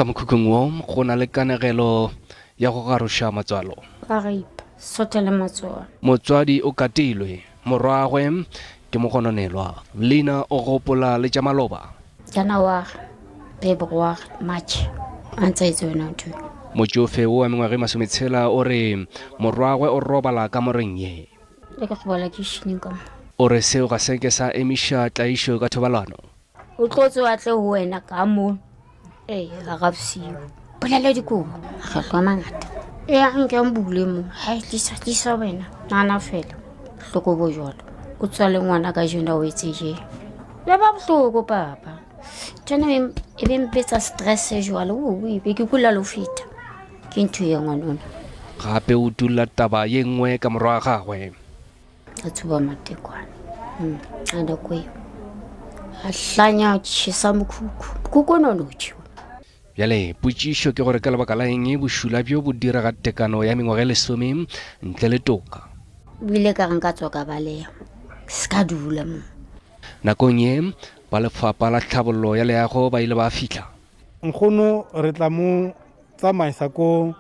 Ka mokhukhung wo go na le kanegelo ya go garoša matswalo. Ba rape, sotha le matswalo. Motswadi o katilwe, morwagwe ke mogononelwa. Lina o gopola le tša maloba. Janaware, February, March, a ntse a etse yona ntho eo. Motšofe wo wa mengwaga e masometshela o re morwagwe o robala kamoreng ye. Le ke robala kitšhining ka mo. O re seo ga se ke sa emiša tlaišo ka thobalano. O tlo tsoga tle ho wena ka mo ee ga ga bosigo bolela dikobo makgetlo a mangata ee a nke bule mo hai tlisa tlisa wena nana fela bohloko bo jalo o tswa le ngwana ka jena o etse je le ba bohloko papa tsone e be mpetsa stress jwalo o be ke kula le feta ke ntho ye ngwanona gape o tulla taba ye nngwe ka morwa wa gagwe A tshuba matekwane a nako eo a hlanya tšhesa mokhukhu mokhukhu o ne o no tšhiwa. Bjale potšišo ke gore ka lebaka la eng bošula bjo bo direga tekano ya mengwaga e lesome ntle le toka? O ile ka re nka tswa ka baleya se ka dula mo. Nakong ye, ba lefapha la tlhabollo ya leago ba ile ba fihla. Nkgono re tla mo tsamaisa ko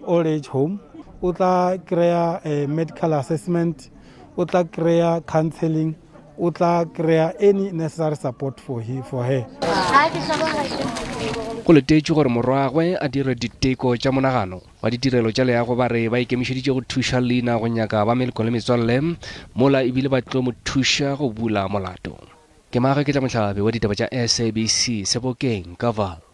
old age home o tla kry-a eh, medical assessment o tla kry-a counseling o tla kry-a any necessary support for, he, for her. Go letetšwe gore morwagwe a dire diteko tša monagano. Ba ditirelo tša leago ba re ba ikemišeditše go thuša Lina go nyaka ba meloko le metswalle mola ebile ba tlo mo thuša go bula molato. Ke Mage Ketlamohlabe wa ditaba tša SABC, Sebokeng, ka Vaal.